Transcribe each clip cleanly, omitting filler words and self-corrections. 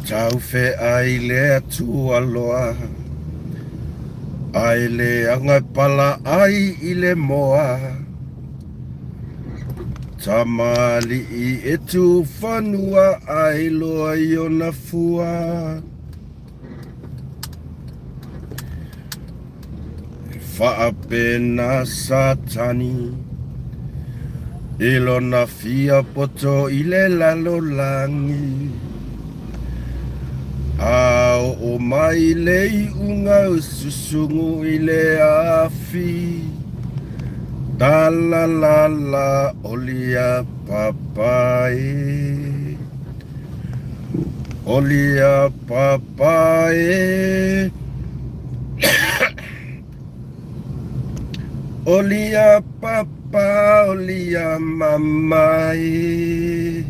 Taufeai le Atua loa, Ae leaga e pala ai i le moa. Tamalii e tufanua ai loa i ona fua. E faapena Satani i lona fia poto i le lalolagi. A oo mai le iuga o susugu i le afi, talalala olia papa e. Olia papa e. Olia papa, olia mama e.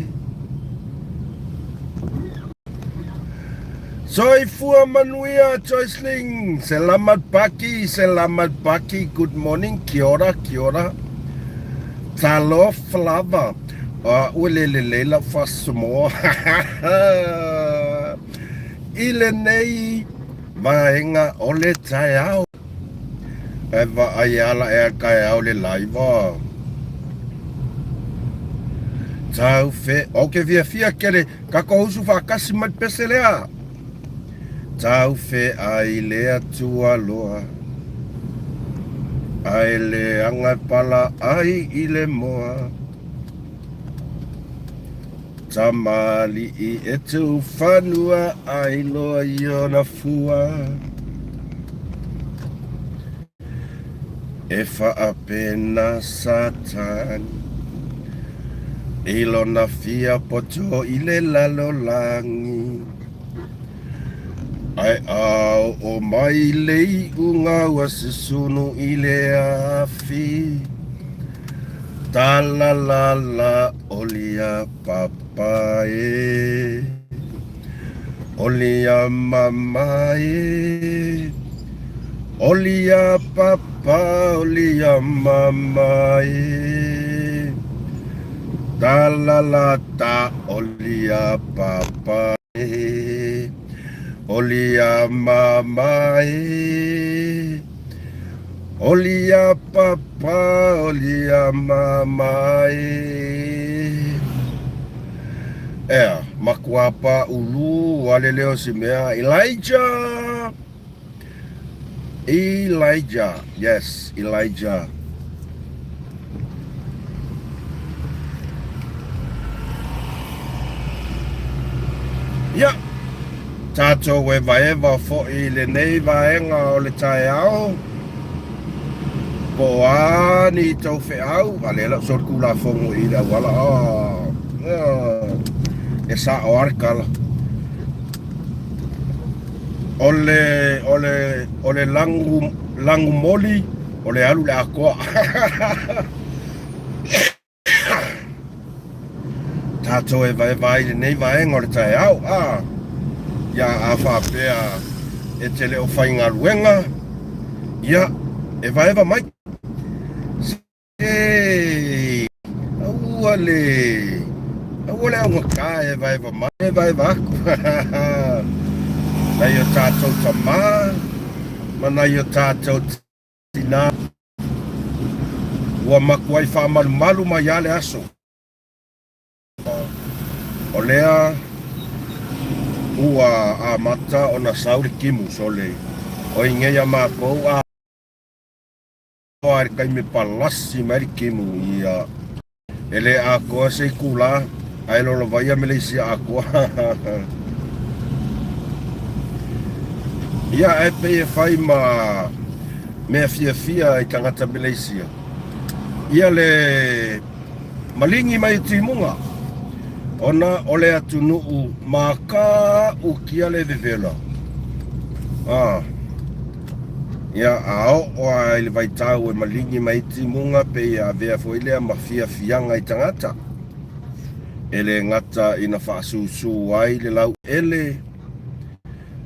Soifua manuia Joycelyn. Selamat pagi, selamat pagi. Good morning, kia ora, kia ora. Talofa lava. Ua le lelei lau faasamoa i lenei vaega o le taeao. E vaai ala ea taeao le live. Tau fe, o ke fiafia kele, tatou usu faatasi mai le pese lea. Tau feai le Atua loa, Ae leaga e pala ai i le moa. Tamalii e tufanua ai loa i ona fua. E faapena Satani i lona fia poto i le lalolagi. Ae a oo mai le iuga ua susunu i le afi. Talalala olia papa e. Olia mama e. Olia papa olia mama e. Talalata olia papa e. Olia mama e. Olia papa olia mama e. Ea, makua pa ulu wale leo si mea Elijah. Elijah, yes, Elijah. Ia, tatou evaeva foi i lenei vaega o le taeao, po o a ni tou feau, a lea lau soli Tulafono i le auala, oh, e sao lava le tala. O le, o le, o le lagu, lagu moli, o le alu i le atoa. Tatou evaeva ai i lenei vaega o le taeao, a, ia a faapea e te le o faigaluega, ia, evaeva mai. Se, aua le, aua le augata e evaeva mai, evaeva aku. Nai o tatou tamā ma nai o tatou tinā. Ua matuai faamalumalu mai lava le aso. O lea ua amata ona sau le timu sole o i nei a makou a i le taimi e palasi mai le timu ia e le atoa se itulā ae lolovaia Meleisia atoa. Ia ae pei e fai ma mea fiafia i tagata Meleisia ia le maligi mai i timuga ona o le atunuu makautia le vevela. Ah. Ia, a oo lava i le vaitau e maligi mai ai timuga pei e avea foi lea ma fiafiaga i tagata. E le gata ina faasusu ai le lauele,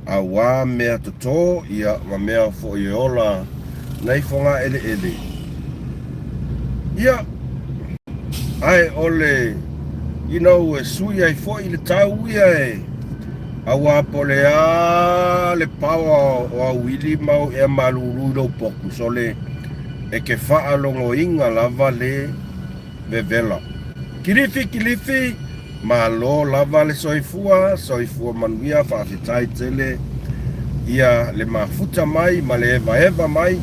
auā mea toto, ia, ma mea foi e ola nai fogaeleele. Ia, ae o le, you know, e sui ai foi le tau ia e. Aua po o le a le paoa o au ili ma au ea malulu i lou potu, sole, e ke faalogoina lava le vevela. Kilifi, kilifi, malo lava le soifua, soifua manuia, faafetai tele ia le mafuta mai ma le evaeva mai,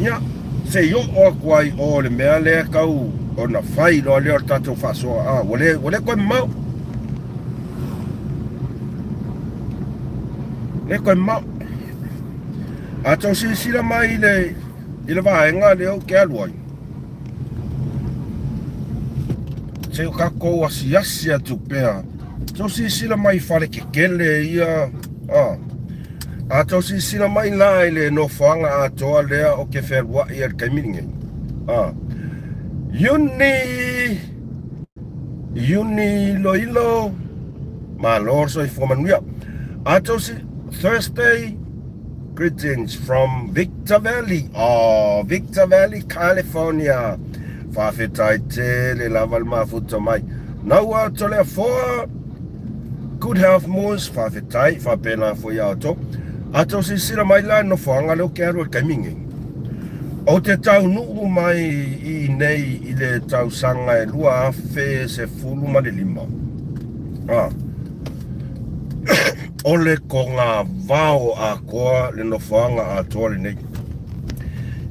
ia, se i oo atu ai o le mea lea tau ona fai loa lea o le tatou faasoa, a, ua le, ua le toe mamao. Le toe mamao. A tou silasila mai i le, i le vaega lea ou te alu ai, se o tatou asiasi atu pea. Tou silasila mai i fale tetele ia, a. A tou silasila mai la i le nofoaga atoa lea ou te fealuai ai i le taimi lenei, a. Iuni! Iuni Iloilo, malo le soifua manuia. A tou si Thursday greetings from Victor Valley. Oh, Victor Valley, California. Faafetai tele lava le mafuta mai. Naua Toleafoa, good health Moose, faafetai, faapena foi ia outou. A tou silasila mai la i le nofoaga lea ou te alu ai i le taimi lenei. Ou te taunuu mai i inei i le tausaga e 2015. A. O le togavao atoa le nofoaga atoa lenei.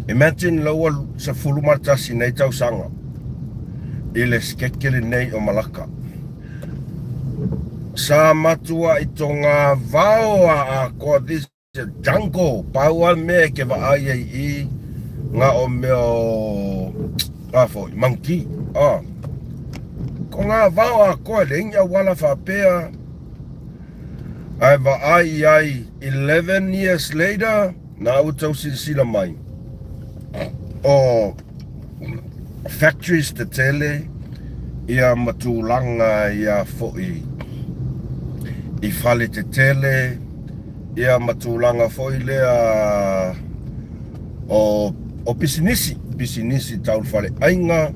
Imagine la ua 11 nei tausaga i le sikeke lenei o Malaka. Sa matuai togavao a atoa this Jungle, pau lava le mea e ke vaai ai i i, na o mea o, a foi, monkey, a. Ko ngā vao atoa e leai ni auala faapea, ae vaai i ai 11 years later, na ua tau silasila mai, o factories tetele, ia ma tulaga ia foi i fale tetele, Ia ma tulaga foi lea o o pisinisi, pisinisi tau le faleaiga,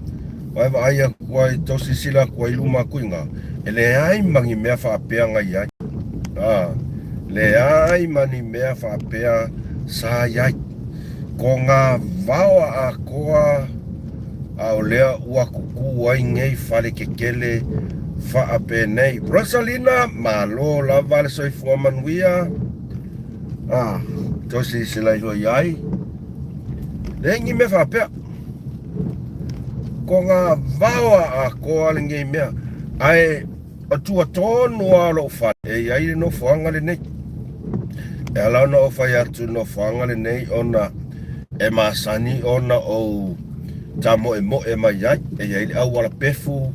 ae vaai atu ai, tau silasila atu ai i luma atu i ina, e leai ma ni mea faapea na i ai. A, leai ma ni mea faapea sa i ai. Ko ngā vao a atoa a o lea ua tutu ai nei fale tetele faapenei. Rosalina, malo lava le soifua manuia. Ah, toe silasila iho i ai. Leai ni mea faapea. Ko ngā vao a atoa lenei mea. Ae O tua tonu lava o lou fale e i ai le nofoaga lenei. E ala ona ou fai atu nofoaga lenei ona e masani ona ou tamoemoe mai ai. E i ai le auala pefu,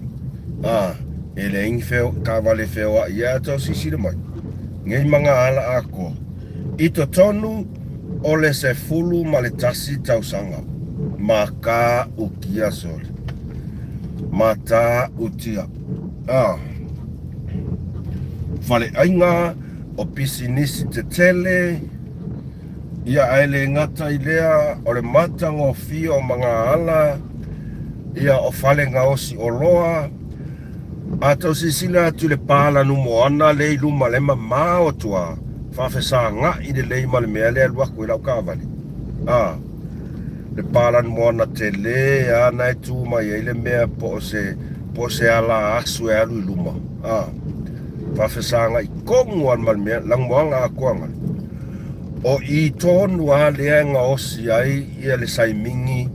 a, e leai ni feo, taavale e feoai ai a tau silasila mai. Nei ma ngā ala atoa. I totonu o le 11 tausaga, matautia sole. Matautia. A. Faleaiga, o pisinisi tetele, ia ae le gata i lea o le matagofie o magaala, ia o fale gaosi oloa, a tau silasila atu i le palanu moana lea i luma le mamao atu a, faafesaga'i lelei ma le mea lea e alu atu ai lau taavale. A. Le palanu moana tele a na e tu mai ai le mea po o se po o se ala asu e alu i luma a faafesaga'i tonu a ma le mea lanumoana atoa ngale o i tonu a lea e gaosi ai ia le saimini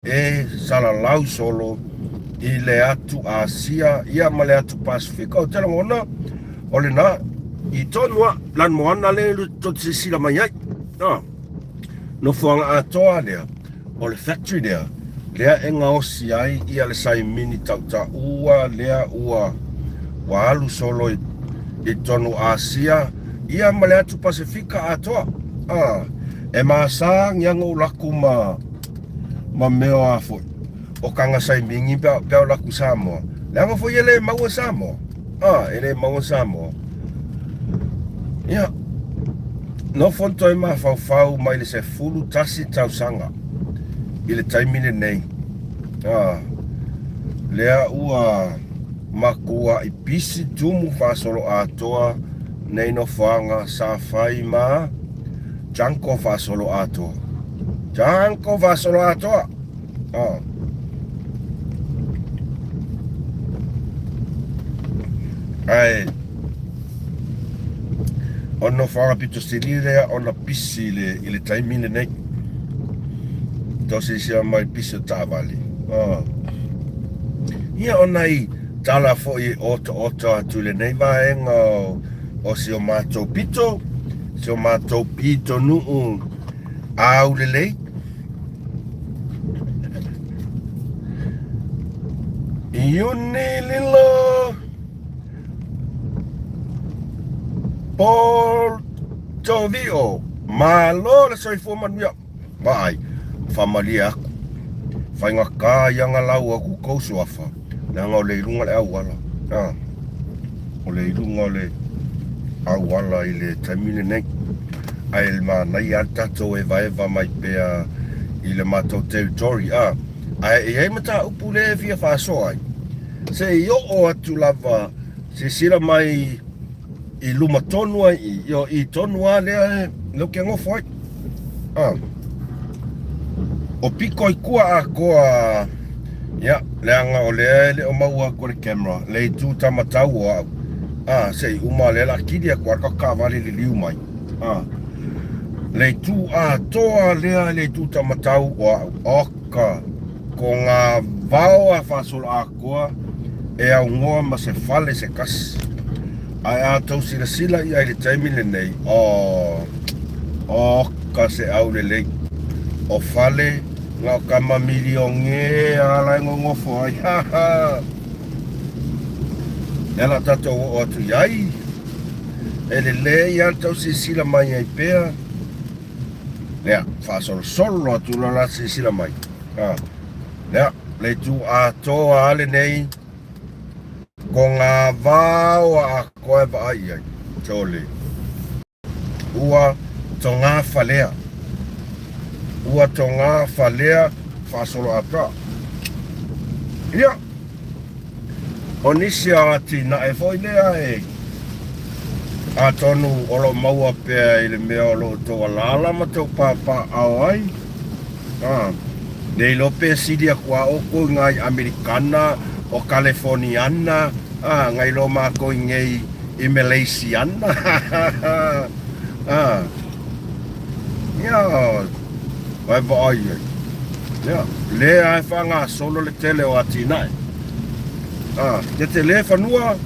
e salalau solo i le atu Asia ia ma le atu Pasifika. Ou te lagona o lena i tonu a lanumoana lea e tou te silasila mai ai. A, nofoaga atoa lea o le factory lea, lea e gaosi ai ia le saimini tautaua lea ua ua alu solo i, i tonu Asia ia ma le atu Pasifika atoa. A, e masani ana ou laku ma ma mea a foi o kaga saimingi pe pe o laku Samoa. Leaga foi e le maua Samoa. A, e le maua Samoa. Ia, nofo toe mafaufau mai le 11 tausaga i le taimi lenei. A, lea ua Makuaʻi pisi tumu faasoloatoa nei nofoaga sa fai ma Junko faasoloatoa. Junko faasoloatoa! Oh. Ae, o nofoaga pito sili lea ona pisi i le, i le taimi lenei. Tausiasia mai pisi o taavale. Oh. Ia o nai tala foi e otaota atu i lenei vaega o, o si o matou pito, si o matou pitonuu aulelei. Iuni lilo Poltovio Malo le soifua manuia. Vaai, faamalie aku, faigata ia galau aku kou suafa, leaga o le i luga o le auala, a, o le i luga o le auala i le taimi lenei. Ae manaia lava le tatou evaeva mai pea i le matou territory, a. Ae e i ai mataupu lea e fia faasoa ai, se i oo atu lava, silasila mai i luma tonu ai i, i, i tonu lava lea e ou te nofo ai. Ah. O piko i kua atoa, ia, leaga o lea e le o maua atu e le camera, le itu tamatau o au. Ah, se i uma lea la kili atu a le taavale liliu mai. Ah. Le itu atoa lea le itu tamatau o au. Oka, ko ngā vao a faasoloatoa e aunoa ma se fale se kasi. Ae a tou silasila i ai i le taimi lenei, oh, oka se aulelei. O fale na o tama milionea la e nonofo ai. Ha ha. Lea la tatou oo atu i ai. E lelei lava le tau silasila mai ai pea. Lea, faasolosolo atu loa la silasila mai. Ha. Lea, le itu atoa lava lenei. Ko ngā vao a atoa e vaai i ai, Chole. Ua togafalea. Ua togafalea faasoloatoa. Ia, o nisi o atinae foi lea e atonu o lo o maua pea i le mea o lo o tou alaala ma tou papaaao ai. A, le iloa pe sili atu a oukou i ngai Amerikana, o Kalefoniana, a, ngai loa makou i nei i Meleisiana. A, ia, vai vaai ai. Ia, lea e faagasolo le tele o atinae. A, tetele fanua.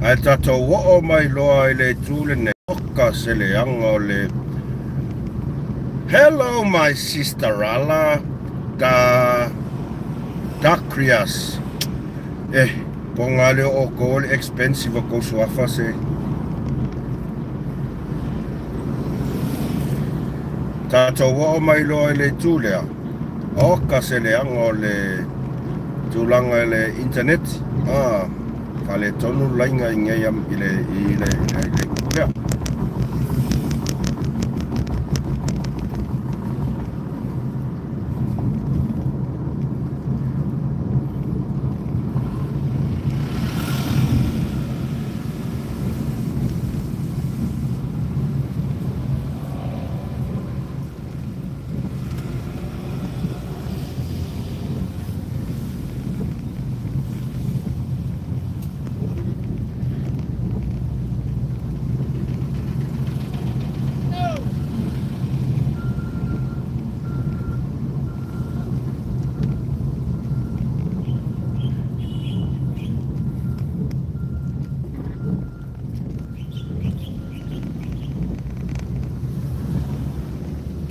Ae tatou oo mai loa i le itu lenei, oka se leaga o le Hello my sister Ala da Dacrias. Eh, po nga leo o kou le expensive o kou suafa se. Tatou oo mai loa i le itu lea, oka se leaga o le tulaga i le internet, a, faaletonu le laina i nei i le i le i le itu lea.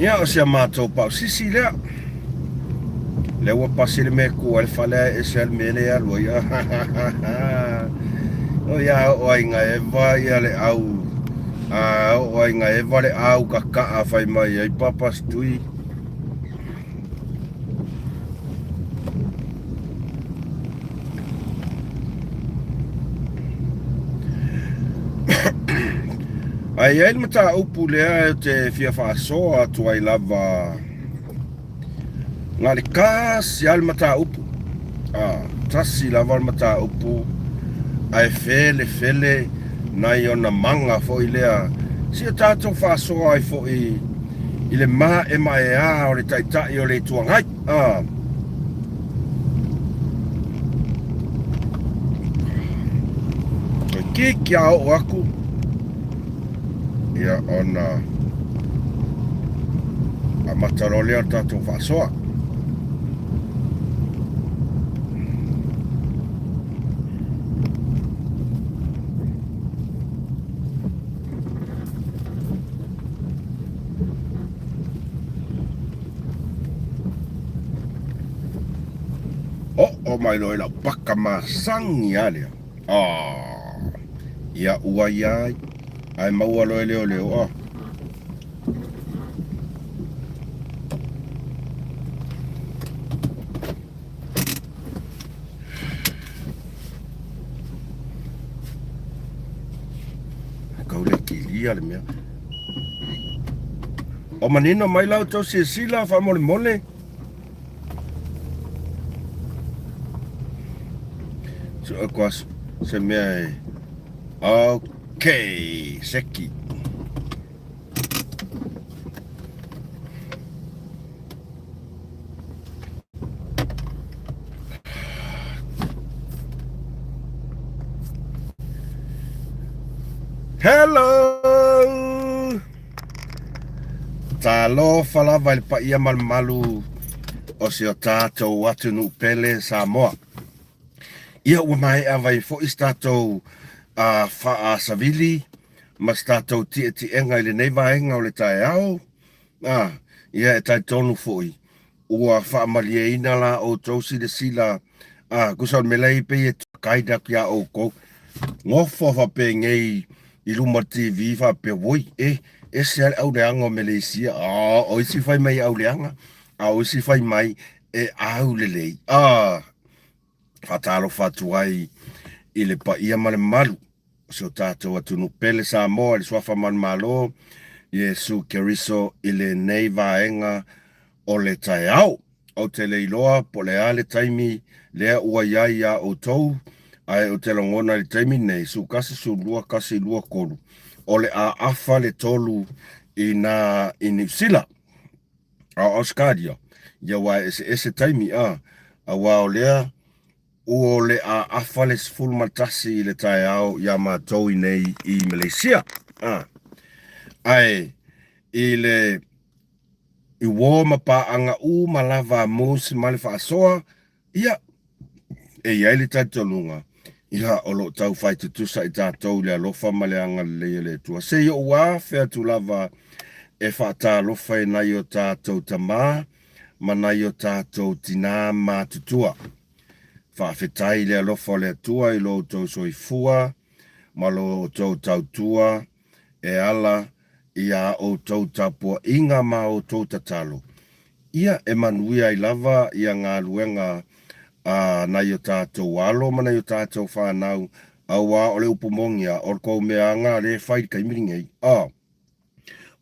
Ia, o si a matou pausisi lea. Lea ua pasi le mea ku ai le fale ae ese ai le mea lea e alu ai. O ia oo ai nga eva ia le au a oo ai nga eva le au kaka'a fai mai ai papa stui. Ae i ai le mataupu lea ou te fia faasoa atu ai lava na o le tasi lava le mataupu. A, tasi lava le mataupu ae felefele nai ona maga foi lea se i o tatou faasoa ai foi i le maemaea o le Taitai o le Itu Agai. A. Toeitiiti a oo atu ia ona amata loa lea o le tatou faasoa. Oo mai loa i lau paka masani a lea. Ah, ia ua iai, ae maua loa e leoleo ah. Kau le kilia le mea. O manino mai la outou silasila faamolemole. Sue aku se mea e. Okay, seki. Hello! Talofa lava i le paia ma le mamalu o si o tatou atunuu pele Samoa. Ia ua maea vai foi se tatou uh, faasavili ma se tatou tietiega i lenei vaega o le taeao. Ah, ia e talitonu foi ua faamalieina la outou silasila a tusa o le mea la e pei e guide atu iā outou. Nofo faapenei i luma o le TV faapea, woi, e, ese lava le auleaga o Meleisia. Ah, o isi fai mai e auleaga, a o isi fai mai e aulelei. Ah, faatalofa atu ai i le paia ma le mamalu o si o tatou atunuu pele Samoa i le suafa manumalo Iesu Keriso i lenei vaega o le taeao. Ou te le iloa po o le a le taimi lea ua i ai iā outou, ae ou te lagona i le taimi nei, 11, 12, 1, 2, 3, o le a afa le tolu i nā i Niu Sila. A o Ausekaria, ia aua e eseese taimi, a, aua o lea ua o le a afa le 11 i le taeao iā matou inei i Maleisia. A, ae i le i uō ma paaga uma lava a Moose ma le faasoa, ia, e i ai le talitonuga, ia, o lo o tau fai tutusa i tatou i le alofa ma le agalelei o le Atua. Se i ou afe atu lava e faatalofa i nai o tatou tama ma nai o tatou tinā matutua. Faafetai i le alofa o le Atua i lo outou soifua ma lo outou tautua e ala i a outou tapuaiga ma outou tatalo, ia e manuia ai lava ia galuega a nai o tatou alo ma nai o tatou fanau, auā o le upu moni a, o le kou meaaga lea e fai i le taimi lenei, a,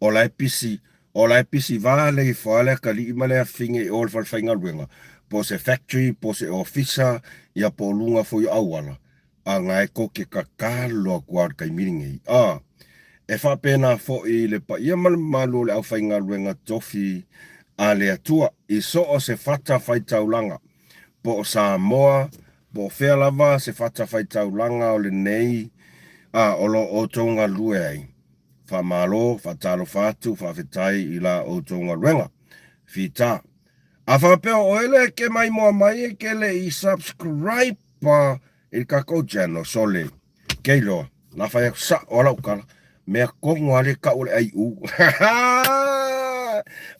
o la e pisi, o la e pisi vale ifo a le atalii ma le afafine i o i le falefaigaluega, po o se factory, po o se ofisa, ia po o luga foi o auala, a na e tou te tatalo atu lava i le taimi lenei. A, e faapena foi i le paia ma le mamalu o le aufaigaluega tofi a le Atua i so o se fatafaitaulaga, po o Samoa, po o fea lava se fatafaitaulaga o lenei, a, o lo o outou galulue ai. Faamalo, faatalofa atu, faafetai i la outou galuega. Fita. A faapea o oe lea e te maimoa mai e te le i subscribe i le tatou channel, sole, ke iloa, na fai atu sao a lau tala, mea tonu a le tau o le aiu.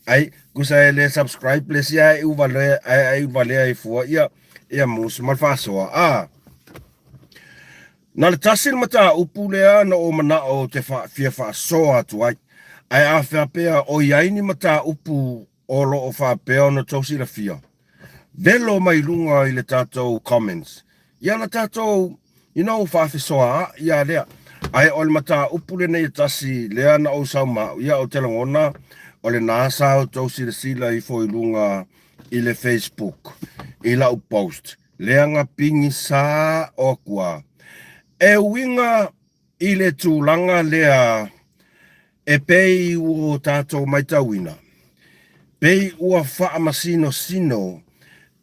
Ai, kusa e le subscribe le sia e uvalea, ai uvalea i fua ia, ia musu ma le faasoa. Ah, na le tasi le mataupu lea na ou manao ou te fia faasoa atu ai. Ae a faapea o i ai ni mataupu o lo o faapea ona outou silafia, velo mai luga i le tatou comments, ia na tatou, you know, faafesoaai lava lea. Ae o le mataupu lenei e tasi lea na ou sau ma au, ia ou te lagona o lena sa outou silasila ifo i luga i le Facebook i lau post lea na pigisa o atu a e uiga i le tulaga lea e pei ua tatou matauina, pei ua faamasinosino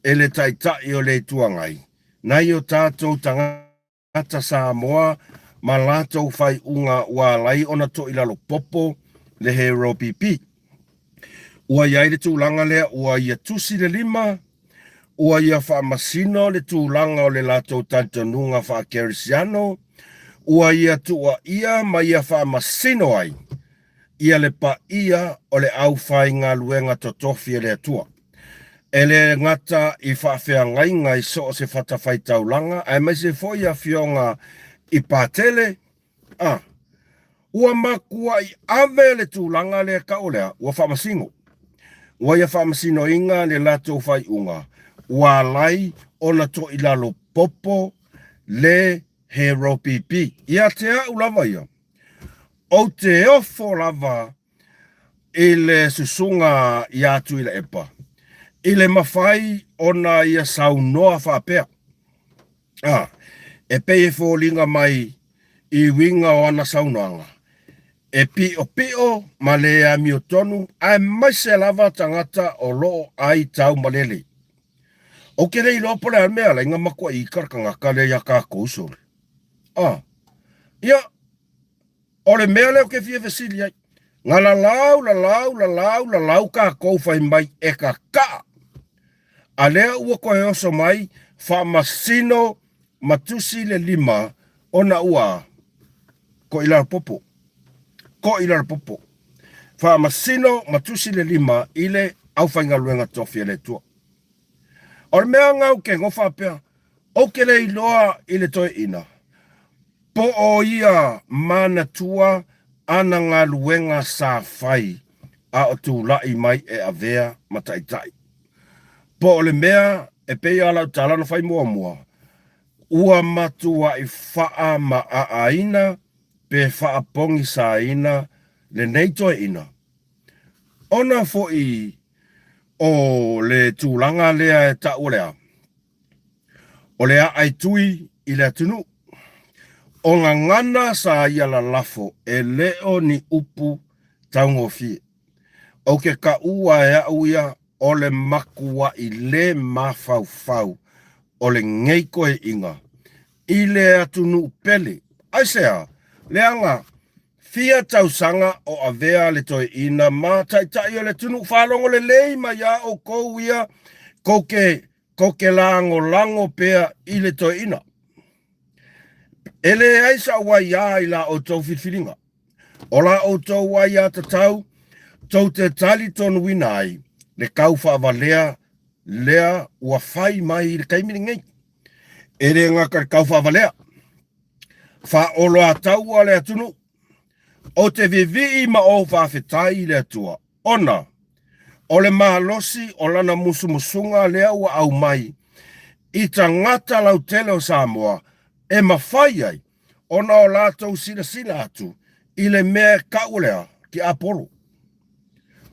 e le Taitai o le Itu Agai nai o tatou tagata Samoa ma latou faaiuga ua ala ai ona toilalo popo le Hero PP. Ua i ai le tulaga lea ua ia tusi le lima, ua ia faamasino le tulaga o le latou talitonuga faakerisiano, ua ia tuuaia ma ia faamasino ai ia le paia o le aufaigaluega totofi a le Atua. E le gata i faafeagaiga i so o se fatafaitaulaga aemaise foi afioga i Patele, a ua matuai ave le tulaga lea tau lea ua faamasino. Ua ia faamasinoina le latou faaiuga ua alai ona toilalo popo le Hero PP. Ia te au lava ia, ou te ofo lava i le susuga ia Tuilaepa i le mafai ona ia saunoa faapea. A, e pei e foliga mai i uiga o ana saunoaga, e piʻopiʻo ma le amiotonu aemaise lava tagata o lo o ʻai taumalele. Ou te le iloa po o le a le mea e ala ai ona matuai ita le tagata lea iā tatou sole. A, ia, o le mea lea ou te fia fesili ai, na lalau, lalau, lalau, lalau tatou fai mai e kakaa, a lea ua toe oso mai faamasino ma tusi le lima ona ua toilalopopo, toilalopopo, faamasino ma tusi le lima i le aufaigaluega tofi a le Atua. O le mea lena ou te iloa faapea, ou te le iloa i le toeaina po o ia manatua ana galuega sa fai a o tulai mai e avea ma taitai. Po o le mea e pei lava lau tala na fai muamua, ua matuai faamaaaina pe faapogisaina lenei toeaina ona foi o le tulaga lea e taua le a? O le aai tui i le atunuu. O gagana sa ia lalafo e le o ni upu taugofie. Ou te taua e au ia o le matuai le mafaufau o lenei toeaiina i le atunuu pele. Aisea? Leaga fia tausaga o avea le toeaina ma taitai o le atunuu. Faalogo lelei mai iā outou ia tou te tou te lagolago pea i le toeaina. E leai sa'u aiā i la outou filifiliga. O la outou aiatatau tou te talitonuina ai le kaufaavalea lea ua fai mai i le taimi lenei. E le gata i le kaufaavalea, faaoloataua le atunuu. Ou te vivii ma ou faafetai i le Atua, ona o le malosi o lana musumusuga lea ua aumai i tagata lautele o Samoa e mafai ai ona o latou silasila atu i le mea e tau lea tiapolo.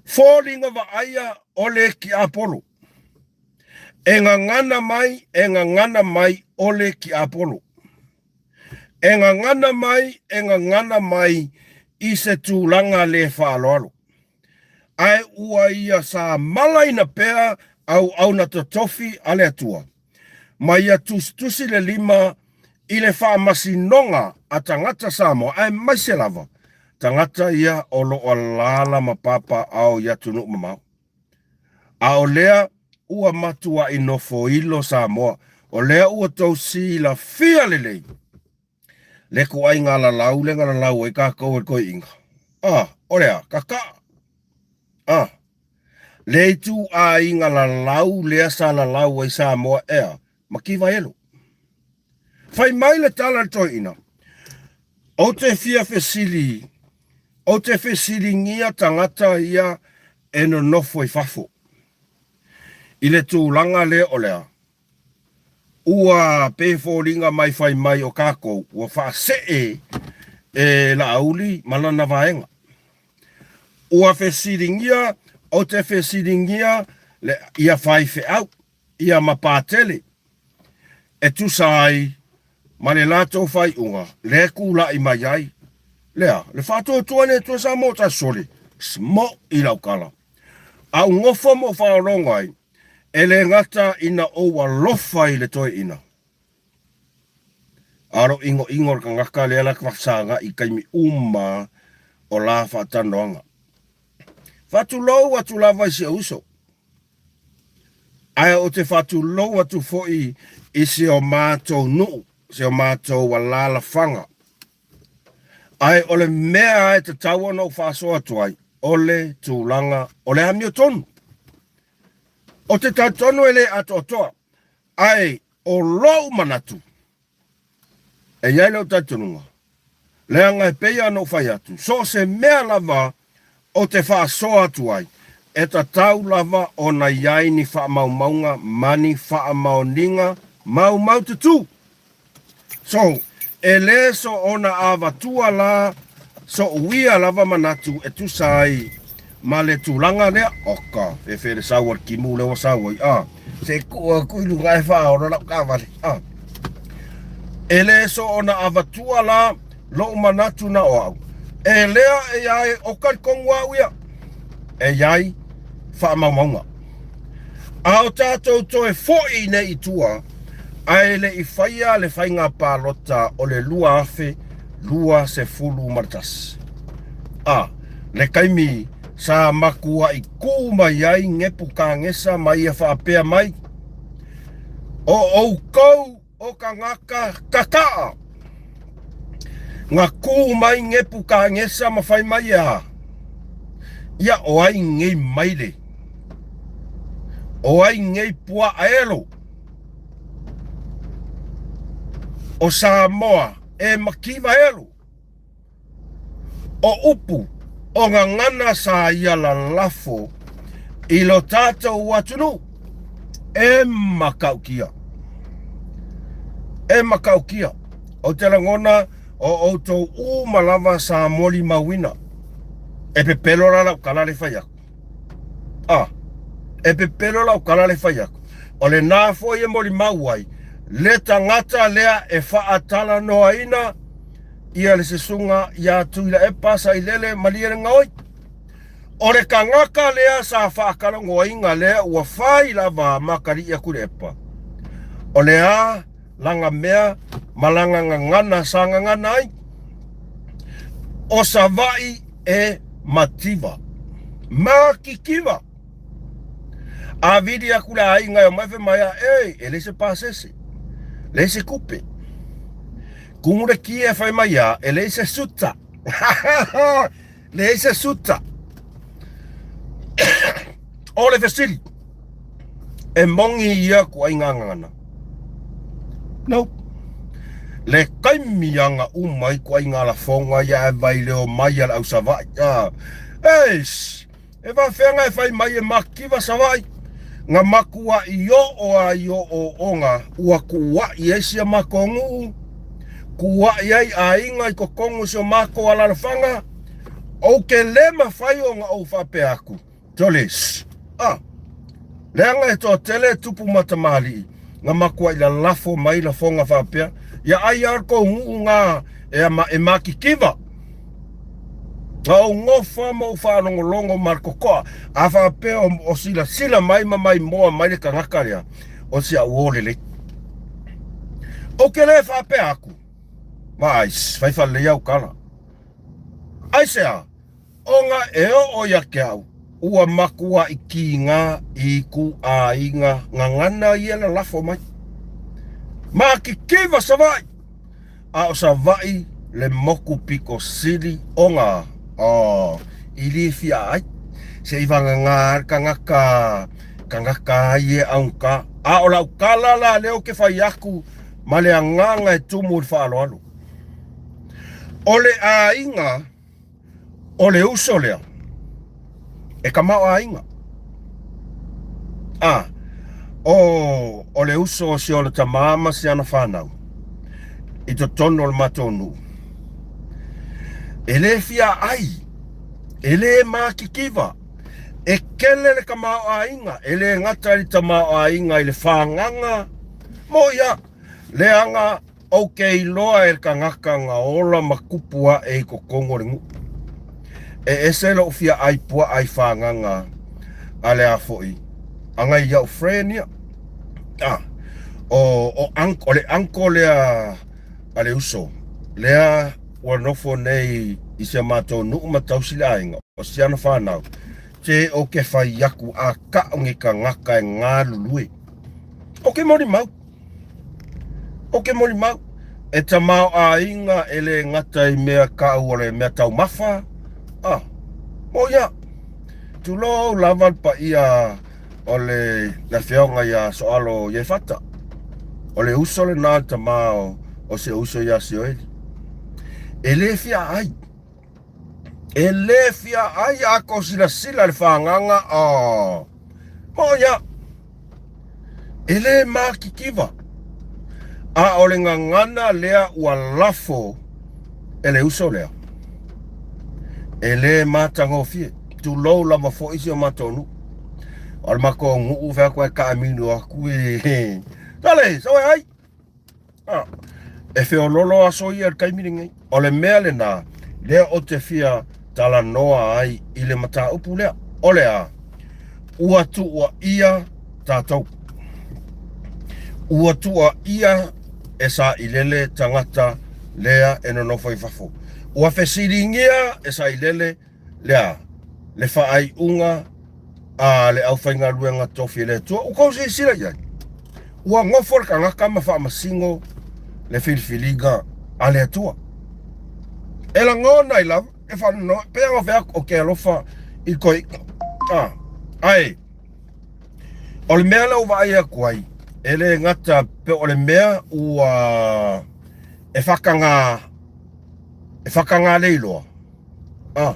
Foliga vaaia o le tiapolo. E gagana mai, e gagana mai o le tiapolo. E gagana mai, e gagana mai i se tulaga le faaaloalo. Ae ua ia sa malaina pea auauna totofi a le Atua, ma ia tusitusi le lima i le faamasinoga a tagata Samoa aemaise lava tagata ia o lo o alaala ma papaaao i atunuu mamao. A o lea ua matuai nofoilo Samoa, o lea ua tou silafia lelei le ituaiga lalau lea na lalau ai tatou e le toeaina. A, o le a? Kakaa. A, le ituaiga lalau lea sa lalau ai Samoa ea ma Kivaelo. Fai mai le tala a le toeaina, Ou te fia fesili, ou te fesiligia tagata ia e nonofo i fafo i le tulaga lea o le a? Ua pei e foliga mai fai mai o tatou ua faasee. e Laauli ma lana vaega. Ua fesiligia, ou te fesiligia le, ia faifeau, ia ma Patele, e tusa ai ma le latou faaiuga le kulaʻi mai ai lea le faatuatua i le Atua Samoa ta sole smo i lau kala. A u gofo ma ou faaologo ai, e le gata ina ou alofa i le toeaina, a o lou ʻinoʻino o le kanaka lea la saga i taimi uma o la faatalanoaga. Faatulou atu lava i si ou uso. Ae ou te faatulou atu foi i si o matou nuu, si o matou alaalafaga. Ae o le mea e tatau ona ou faasoa atu ai, o le tulaga o le amiotonu. Ou te talitonu e le atoatoa, ae o lou manatu, E i ai lou talitonuga, leaga e pei ona ou fai atu, so o se mea lava ou te faasoa atu ai, e tatau lava ona i ai ni faamaumauga ma ni faamaoniga maumaututu. So, e le soona avatua la soʻu ia lava manatu e tusa ai ma le tulaga lea. Oka, fefe le sau a le timu lea ua sau ai, a. Se i tuu atu i luga e faaola lau taavale, a. E le soona avatua la lou manatu na o au. E lea e iai, o talitonu au ia, e iai faamaumauga. A o tatou toe foi nei i tua, ae le i faia le faiga palota o le 2021. A, le taimi sa matuai kū mai ai Nepukagesa ma ia faapea mai, O ʻoukou o kagaka kakaʻa! Na kū mai Nepukagesa ma fai mai e a? Ia o ai nei maile? O ai nei puaʻa elo? O Samoa e makiva elo? O upu o gagana sa ia lalafo i lo tatou atunuu e makaukia. E makaukia. Ou te lagona o outou uma lava sa molimauina. E pepelo la lau tala le fai aku. A, e pepelo lau tala le fai aku. O lena foi e molimau ai le tagata lea e faatalanoaina ia le sesuga iā Tuilaepa Sailele Malielegaoi. O le tagata lea sa faatalagoaina lea ua fai lava ma atalii a Tuilaepa, o le a lana mea ma lana gagana sa gagana ai? O Savaii e mativa, makikiva. A vili aku le aiga e omai fai mai a, ei, e leai se pasese, leai se tupe. Kumu le ki e fai mai a, e leai se suta. Leai se suta. O le fesili, e moni ia kuaiga gagana? Nope. Le taimi aga uma i kuaiga lafoga ia e vaileo mai a le au Savaii. Ah, eish! E faafeaga e fai mai e makiva Savaii, nga makuaʻi oo a i ooooga ua kuaʻi ai sia makou nuu, kuaʻi ai aiga i totonu o si o makou alalafaga, ou ke le mafai ona ou faapea aku, Jolis, a, leaga e toatele e tupu ma tamalii, nga makuaʻi lalafo mai lafoga faapea, ia ai a kou nuu nga e ama e makikiva. Na ou gofa ma ou faalogologo ma le totoa, a faapea o, o silasila mai ma maimoa mai le tagata lea, o si au ō lelei. Ou te le faapea aku, vaai, fai faalelei au tala. Aisea? Ona e oo ia te au, ua matuaʻi kīnā i ituaiga gagana ia lalafo mai. Makikiva Savaii! A o Savaii le moku pito sili o ngā oh, i lifia ai. Se i vagagā le tagata, tagata ai e augata. A o lau tala la lea ou te fai aku ma le agaga e tumu i le faaaloalo. O le aiga O le uso lea e kamaoaiga. A, o, o le uso o si ona tamā ma si ana whanau i totonu o le matou nuu. E le fia ai, e le mākikiwa, e kele le tamaoaiga, e le gata i le tamaoaiga i le fagaga, mo ia, leaga ou te iloa e le tagata na ola ma tupu ae i totonu o le nuu. E ese lou fia ai puaa i fagaga a le a foi, a nai au friend ia. Ah, o, o, o le uncle lea a le uso, lea ua nofo nei i si a matou nuu ma tausi le aiga, o si ana fanau, te ou te fai aku a ka'o ni tagata e galulue. Ou te molimau. Ou te molimau, e tamaoaiga e le gata i mea ka'u o le mea taumafa, ah, mo ia, tulou lava le paia o le afioga ia Soalo Iefata. O le uso lena le tama o si ou uso ia Sioeli. E le fia ai. E le fia ai a ko silasila le fagaga o. Mo ia. E le mākikiwa. A o le gagana lea ua lafo e le uso lea. E le matagofie. Tulou lava foi si o matou nuu. O le matou nuu fai atu ai taamilo atu e. Sale, sau e ai. Ah, e feololo aso ia i le taimi lenei. O le mea lena, lea ou te fia talanoa ai i le mataupu lea. O le a? Ua tuuaia tatou. Ua tuuaia e Sailele tagata lea e nonofo i fafo. Ua fesiligia e Sailele lea le faaiuga a le aufaigaluega tofi e le Atua. Ua tou silasila i ai? Ua nofo le tagata ma faamasino le filifiliga a le Atua. E lagona ai lava, e faanoanoa, pei ona fai atu, ou te alofa i toeaiina. Ah, ae, o le mea lea ua vaai atu ai, e le gata pe o le mea ua e faataga, e faataga leiloa, Ah,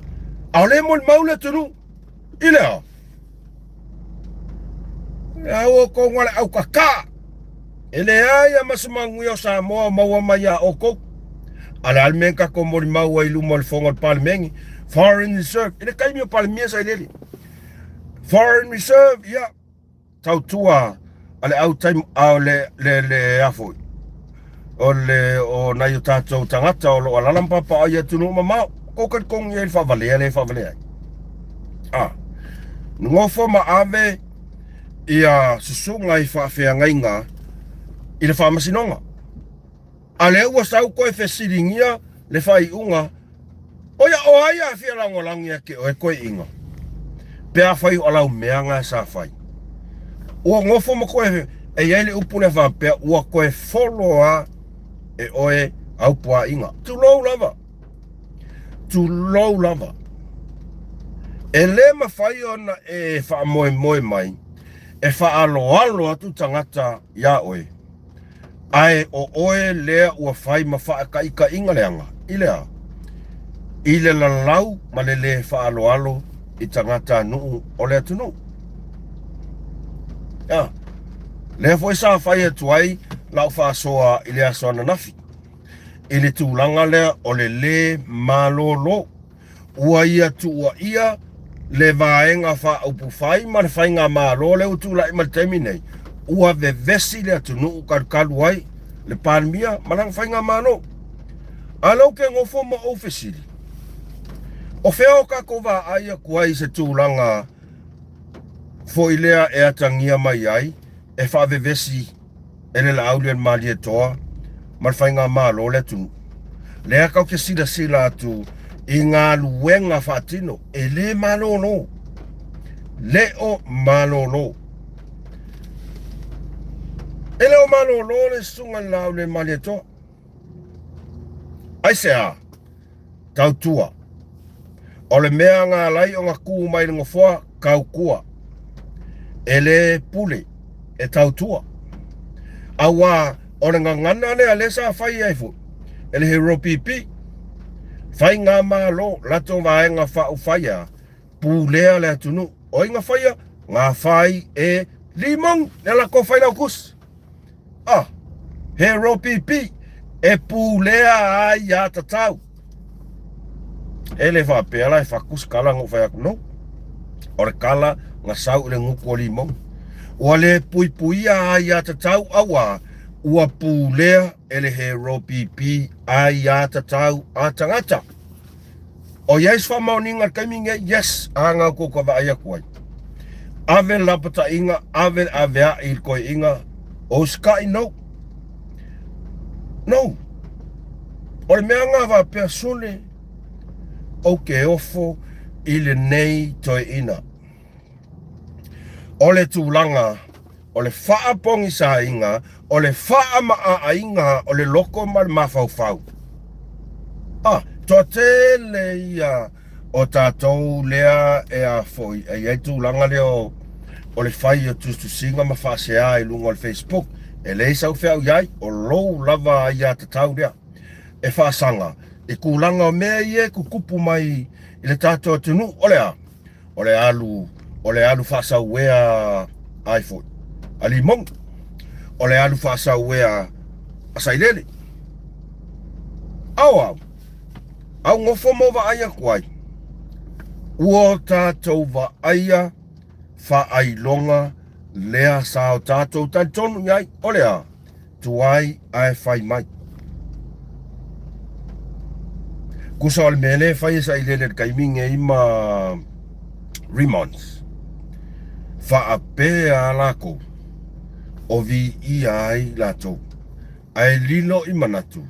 a o le molimau le atunuu i le a? E au outou na le aukaka. E leai a ma se manuia o Samoa o maua mai iā outou. A le a le mea na tatou molimau ai i luma o le fono a le Palemene? Foreign Reserve. I le taimi o Palemia sa ilele. Foreign Reserve, ia. Tautua a le au taim a le le le a foi o le o nai o tatou tagata o lo o alaala ma papaaao i atunuu mamao kou talitonu i ai le faavalea lea e faavalea ai a nofo ma ave ia susuga i faafeagaiga i le faamasinoga. A lea ua sau koe fesiligia le faaiuga, oia o ai a fia lagolago ia te oe toeaiina? Pe afai o lau mea na sa fai. Ua nofo ma koe, e i ai le upu lea faapea, ua toe folo a e oe au puaaiga. Tulou lava. Tulou lava. E le mafai ona e faamoemoe mai e faaaloalo atu tagata iā oe. Ae o oe lea ua fai ma faataitaiga leaga, i le a? I le lalau ma le lē faaaloalo i tagatanuu o le atunuu. A, lea foi sa fai atu ai lau faasoa i le aso ananafi, i le tulaga lea o le lē malolo. Ua ia tuuaia le Vaega Faaupufai ma le Faigamalo lea ua tulai mai i le taimi nei, ua vevesi le atunuu talukalu ai le Palemia ma lana Faigamalo. A o lea ou te nofo ma ou fesili, o fea o tatou vaai atu ai i se tulaga foi lea e atagia mai ai e faavevesi e le Laaulialemalietoa ma le Faigamalo le atunuu. Lea tatou te silasila atu i galuega faatino e le malolo. Le o malolo. E le o malolo le susuga i le Laaulialemalietoa. Aisea? Tautua. O le mea na ala ai ona tu mai le nofoa, tautua. E le pule, e tautua. Auā, o le gagana lea lea sa fai ai foi e le Hero PP, Faigamalo, latou vaega faaupufai a pulea le atunuu. O ai na faia? Na fai e Limong, le latou failautusi. Ah, he ropipi e pulea ai ia tatau. E le faapea la e faku se kala na ou fai atu, no. O le kala na sau i le gutu o Limogi. Ua le puipuia aiatatau auā ua pulea e le hero pipi aiatatau a tagata. O i ai se faamaoniga i le taimi lenei? Yes, a na outou ka vaai atu ai. Ave le lapataiga, ave le aveai i le toeaina, o usitai, no. No. O le mea na faapea sole, ou te ofo i lenei toeaina. O le tulaga o le faapogisaina, o le faamaaaina o le loto ma le mafaufau. Ah, toatele ia o tatou lea e a foi, e i ai tulaga lea o, o le fai o tusitusiga ma faasea i luga o le Facebook. E leai sau feau i ai, o lou lava aiatatau lea e faasaga i tulaga o mea ia e tutupu mai i le tatou atunuu. O le a? O le alu, o le alu faasauea ai foi a Limogi. O le alu faasauea a Sailele. Ao au, au nofo mo vaai atu ai, ua o tatou vaaia faailoga lea sa o tatou talitonu i ai, o le a? Tuai ae fai mai. Kusa o le mea lea e fai e Sailele i le taimi nei ma Remons, faapea a lakou o viia ai latou, ae lilo i manatu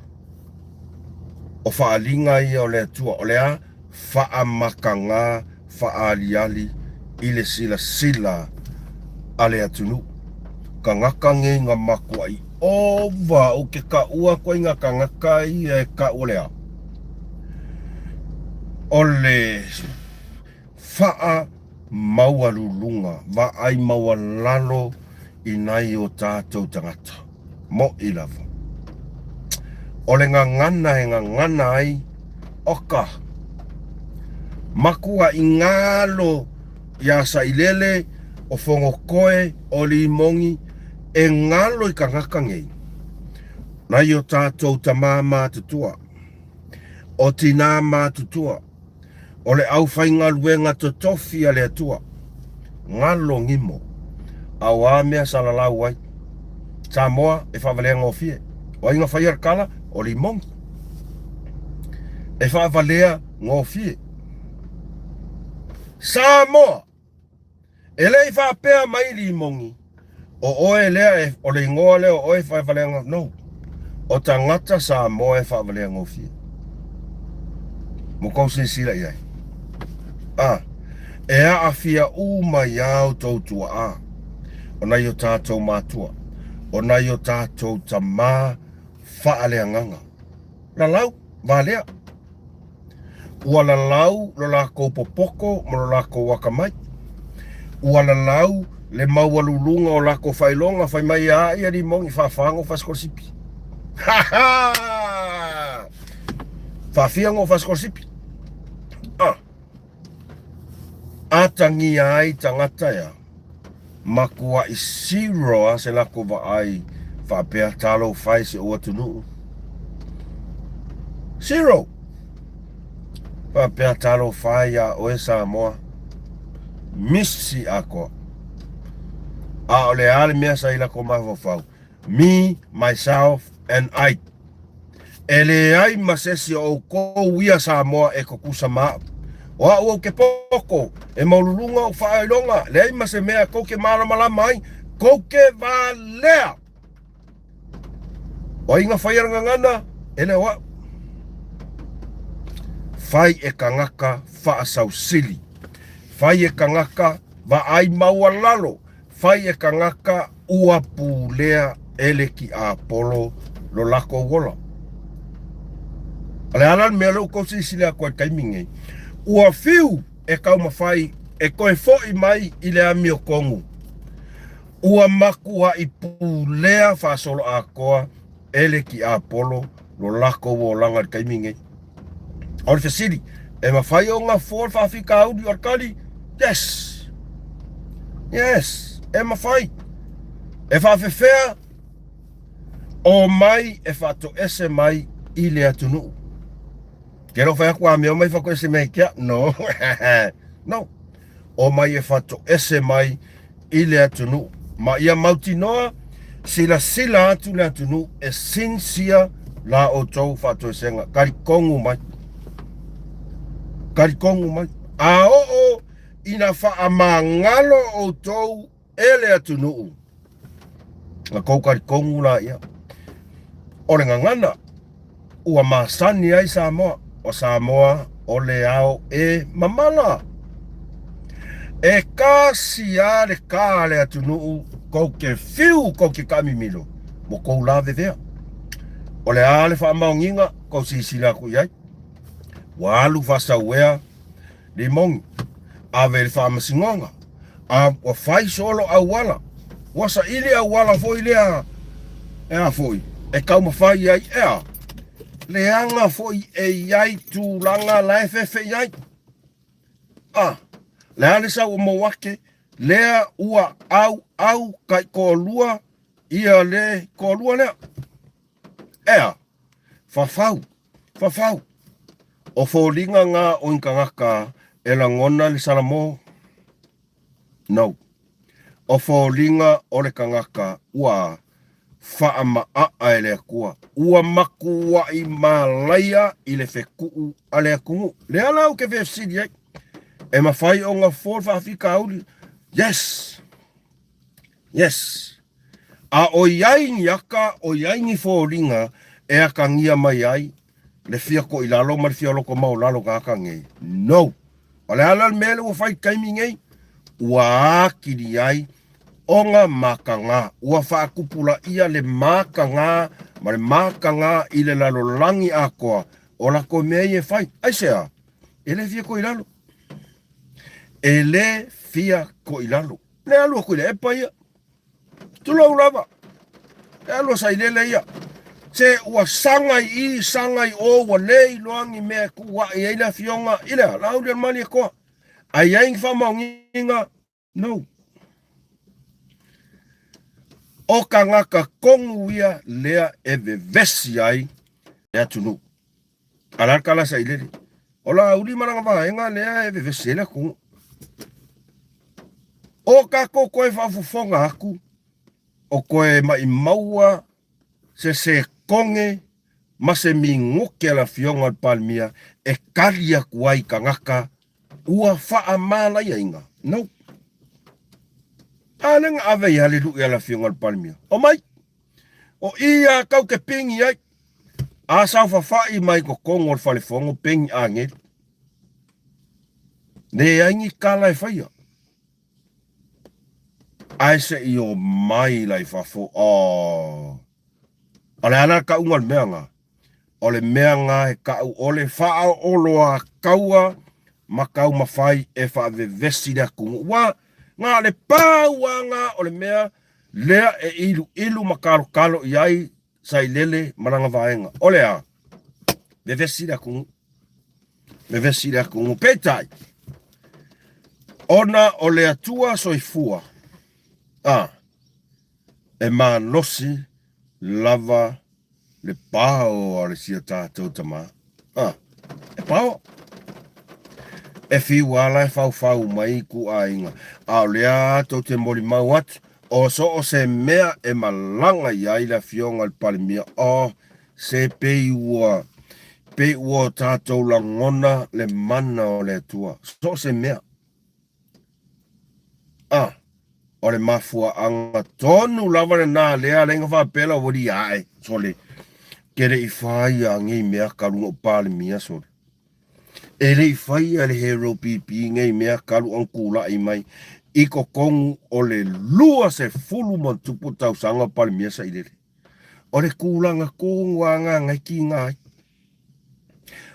o faaaliga ia o le Atua, o le a? Faamakagā faaaliali i le silasila a le atunuu. Tagata nei na matuai ova ou te taua atu ai na tagata ia e tau o le a? O le faa maualuluga, vaai maualalo i nai o tatou tagata. Moʻi lava. O le gagana e gagana ai, oka! Makuaʻi galo iā Sailele, o Fogotoe, o Limogi, e galo i tagata nei, nai o tatou tamā matutua, o tinā matutua, O le aufaigaluega totofi a le Atua, galo gimo, a o a mea salalau ai? Samoa e faavalea gofie. O ai na faia le kala? O Limogi. E faavalea gofie. Samoa! E le i faapea mai Limogi, o oe lea e, o le igoa lea o oe e faavaleaga, no. O tagata Samoa e faavalea gofie. Mo kou silasila i ai. A, e aafia uma iā outou tuaa, o nai o tatou matua, o nai o tatou tamā faaleagaga. Lalau, valea. Ua lalau lo lakou popoko ma lo lakou akamai. Ua lalau le maualuluga o lakou faailoga, fai mai a ia limogi faafago faasikolasipi. Ha ha! Faafia go faasikolasipi. Ah. Atagia ai tagata ea, makuaʻi zero a se lako vaai faapea talofa e si ou atunuu. Zero! Faapea talofa e iā oe Samoa. Misi atoa. A o le a le mea sa i lako mafaufau? Me, myself and I. E leai ma se isi o oukou ia Samoa e tutusa ma a'u. O a'u ou te poto, e maululuga o'u faailoga, leai ma se mea kou te malamalama ai, kou te valea! O ai na faia le gagana? E le o a'u. Fai e kagaka faasausili. Fai e kagaka vaai maualalo. Fai e kagaka ua pulea e le tiapolo lo lakou ola. O le a la le mea lea ua tou silasila atu ai i le taimi lenei? Ua fiu e taumafai e toe foi mai i le amiotonu, ua matuai pulea faasoloatoa e le tiapolo lo lakou olaga i le taimi lenei. O le fesili, e mafai ona fua le faafitauli o le tali? Yes! Yes! E mafai. E faafefea? Omai e faatoese mai i le atunuu. Ke lo fai aku a mea mai fatoese mai kia. No. No. O mai e fatoese mai i le atunuu. Ma ia mautinoa, silasila atu le atunuu e sincere la outou faatoesega. Talitonu mai. Talitonu mai. A oo ina faamagalo outou e le atunuu, na tou talitonu laia. O le gagana ua masani ai Samoa, o Samoa o le ao e mamala. E kasi a le ka a le atunuu kou te fiu kou te taamimilo mo kou lavevea. O le a le faamaoniga kou silasila atu i ai? Ua alu faasauea Limogi, ave i le faamasinoga, a ua fai solo auala, ua saili auala foi lea, e a foi, e taumafai ai, e a, leaga foi e i ai tulaga la e fefe i ai. A, le a le sau o Mouake, lea ua auau taitoalua ia le toalua lea. E a, fafau, fafau. O foliga nga o ni tagata e lagona le salamo? No. O foliga o le tagata ua faamaaa e le Atua, ua matuai malaia i le fetuu a le atunuu. Lea la ou te fesili ai, e mafai ona fofo le faafitauli? Yes! Yes! A o i ai ni aka, o i ai ni foliga e akagia mai ai le fia toilalo ma le fia loto maualalo o tagata nei? No! O le a la le mea lea ua fai i le taimi nei? Ua atili ai ona mataga, ua faatupulaia le mataga ma le mataga i le lalolagi atoa o latou mea ia e fai. Aisea? E le fia toilalo. E le fia toilalo. Le alu atu i le epa ia. Tulou lava. E alu a sailele ia. Se ua saga i i, saga i o, ua le iloa ni mea e tuu ae ai le afioga i le Laauli o le Malietoa. A i ai ni faamaoniga? No. O tagata tonu ia lea e vevesi ai le atunuu. A la le tala sailele. O Laauli ma lana vaega lea e vevesi ai le atunuu. O tatou toe faafofoga atu, o toe maimaua se sekone ma se minute a le Afioga i le Palemia e tali atu ai i tagata ua faamalaiaina. No. A lea na ave ai lava le lui a le Afioga i le Palemia. Omai! O i a kau te pigi ai. A saofafai mai totonu o le falefono pegi agelu. Leai ni tala e faia. Ae se i omai la i fafo. Oh. O le a la le tauga o le mea nga? O le mea nga e tau o le faaoloataua ma taumafai e faavevesi le atunuu. Ua na o le pau lava nga o le mea lea e iluilu ma kalokalo i ai Sailele ma lana vaega. O le a? Vevesi le atunuu. Vevesi le atunuu. Peitai, ona o le Atua soifua, a, e malosi lava le pao a le sia tatou tama. A, e pao. E fiu ala e faufau mai ku aiga, a o lea tou te molimau atu, o so o se mea e malaga i ai le Afioga i le Palemia, o se pei ua, pei ua tatou lagona le mana o le Atua, so o se mea. A, o le mafuaaga tonu lava lena lea alai na faapea lau alii ae, sole, ke le i faia nei mea talu na ou Palemia, sole. E le i faia le Hero PP nei mea talu ona tulai mai i totonu o le 20+ tausaga o Palemia Sailele. O le tulaga tonu lava lena na e tiga ai.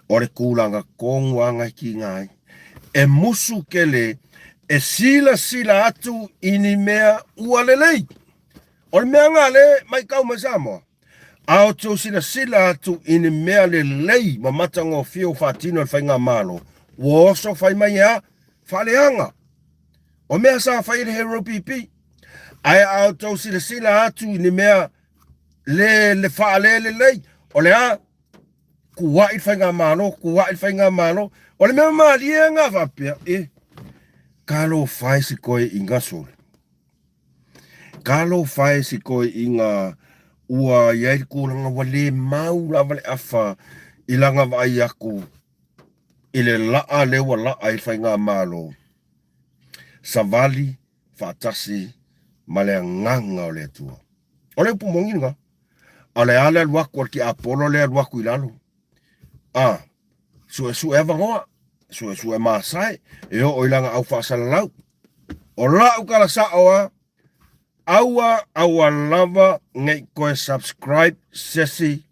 O le tulaga tonu lava na e tiga ai. E musu tele e silasila atu i ni mea ua lelei. O le mea lena lea e matau mai Samoa, a outou silasila atu i ni mea lelei ma matagofie ua faatino e le faigamalo, ua oso fai mai e a? Faaleaga. O mea sa fai e le Hero PP. Ae a outou silasila atu i ni mea le, le faalelelei, o le a? Kuaʻi le faigamalo, kuaʻi le faigamalo. O le mea malie nga faapea, e, talofa e si toeaina sole. Talofa e si toeaina ua i ai le tulaga ua le mau lava le afa i lana vaai atu i le laa lea ua laa ai le faigamalo. Savali faatasi ma le agaga o le Atua. O le upu moni lena. A o le a le alu atu a le tiapolo lea alu atu i lalo. A, suesue avanoa, suesue masae, e oo i lana au faasalalau. O lau tala sao a, aua aua lava nei toe subscribe sesi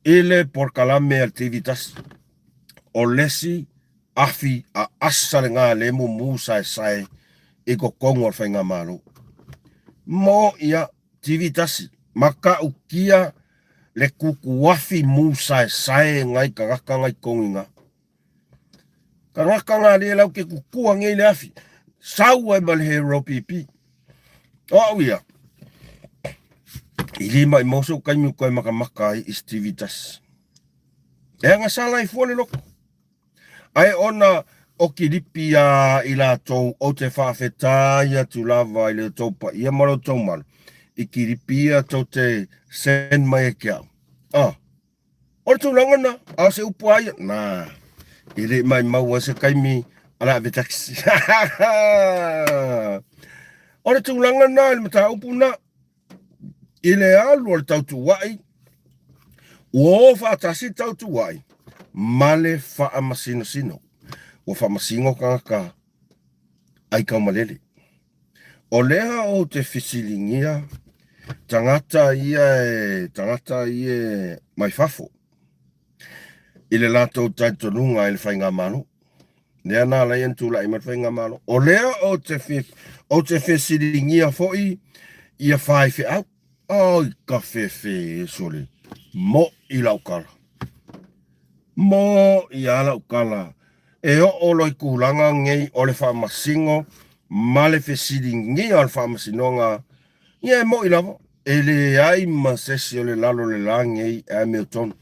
i le polokalame a le TV tasi. O lesi afi a asa lena le mumu saesae i totonu o le faigamalo. Mo ia TV tasi, matautia le tutuafi mu saesae nai tagata nai tonu ina. Tagata na le lau te tutua nei le afi, sau ai ma le hero pipi. O au ia, i lima i mau sou taimi o toe makamaka ai i se TV tasi. E agasala ai fua le loto. Ae ona o kilipi a i latou ou te faafetai atu lava i le tou paia ma lo outou malu i kilipi ia tou te send mai ai ke au. Ah, o le tulaga na, a o se upu a ia, na, e le i maimau ai se taimi a le ave taxi. O le tulaga na i le mataupu na, i le alu o le tautuuaʻi, ua o faatasi le tautuuaʻi ma le faamasinosino. Ua faamasino tagata aitaumalele. O lea ou te fesiligia tagata ia e tagata ia mai fafo i le latou talitonuga i le faigamalo. Lea na ala ai ona tulai mai le faigamalo. O lea ou te ou te fesiligia foi ia faifeau. Ai ka fefe e sole. Moʻi lau tala. Moʻi a lau tala. E oo loa i tulaga nei o le faamasino ma le fesiligia o le faamasinoga, ia e moʻi lava, e leai ma se isi o le lalo o le la nei e amiotonu.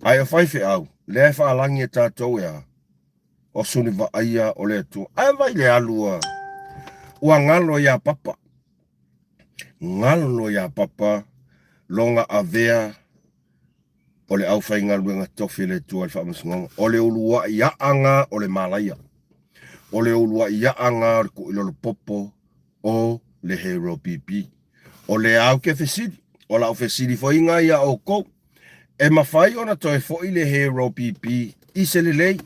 Ae o faifeau, lea e faalagi e tatou e a? O suli vaaia o le Atua. Ae vaai le alu a ua galo iā Papa. Galo iā Papa lona avea o le aufaigaluega tofi a le Atua i le faamasinoga. O le uluai aaga o le malaia. O le uluai aaga o le tuuilolo popo o le Hero PP. O lea ou te fesili, o lau fesili foi lena ia outou, e mafai ona toe foi le Hero PP i se lelei?